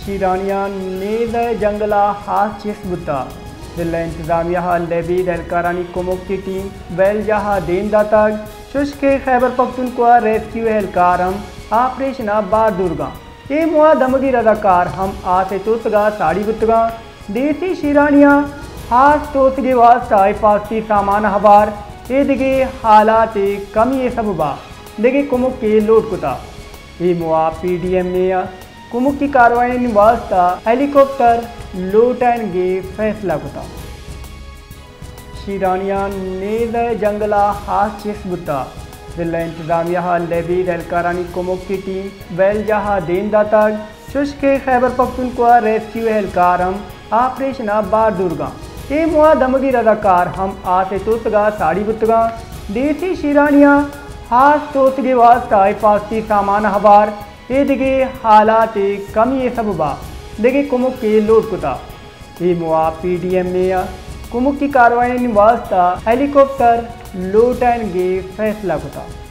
شیرانیاں نیز ءِ جنگل ءَ ہاس چست بوتگ۔ ضلع انتظامیہ ءَ لیبی اہلکارانی کمک ءِ ٹیم ویل جاہ ءَ دیم داتگ، چوش کہ خیبر پختونخوا ریسکیو اہلکار ہم آپریشن ءَ بار دورگ ءَ انت۔ اے موہ ءَ دمگی رضاکار ہم آس ءِ توسگ ءَ ساڑی بوتگ انت۔ ڈی سی شیرانیاں ہاس توسگ ءِ واستہ حفاظتی سامان ءَ ہوار اے دگہ حالات ءِ کمی ءِ سبب ءَ دگہ کمک ءِ لوٹ کتگ۔ اے موہ ءَ پی ڈی ایم اے ءَ کمکی کارروائیانی واستہ ہیلی کاپٹر لوٹائینگ ءِ فیصلہ کتگ۔ شیرانیاں نیز ءِ جنگل ءَ ہاس چست بوتگ۔ ضلع انتظامیہ ءَ لیبی اہلکارانی کمک ءِ ٹیم ویل جاہ ءَ دیم داتگ، چوش کہ خیبر پختونخوا ریسکیو اہلکار ہم آپریشن ءَ بار دورگ ءَ انت۔ اے موہ ءَ دمگی رضاکار ہم آس ءِ توسگ ءَ ساڑی بوتگ انت۔ ڈی سی شیرانیاں ہاس توسگ ءِ واستہ حفاظتی سامان ءَ ہوار اے دگہ حالات ءِ کمی ءِ سبب ءَ دگہ کمک ءِ لوٹ کتگ۔ اے موہ ءَ پی ڈی ایم اے ءَ کمکی کارروائیانی واستہ ہیلی کاپٹر لوٹائینگ ءِ فیصلہ کتگ۔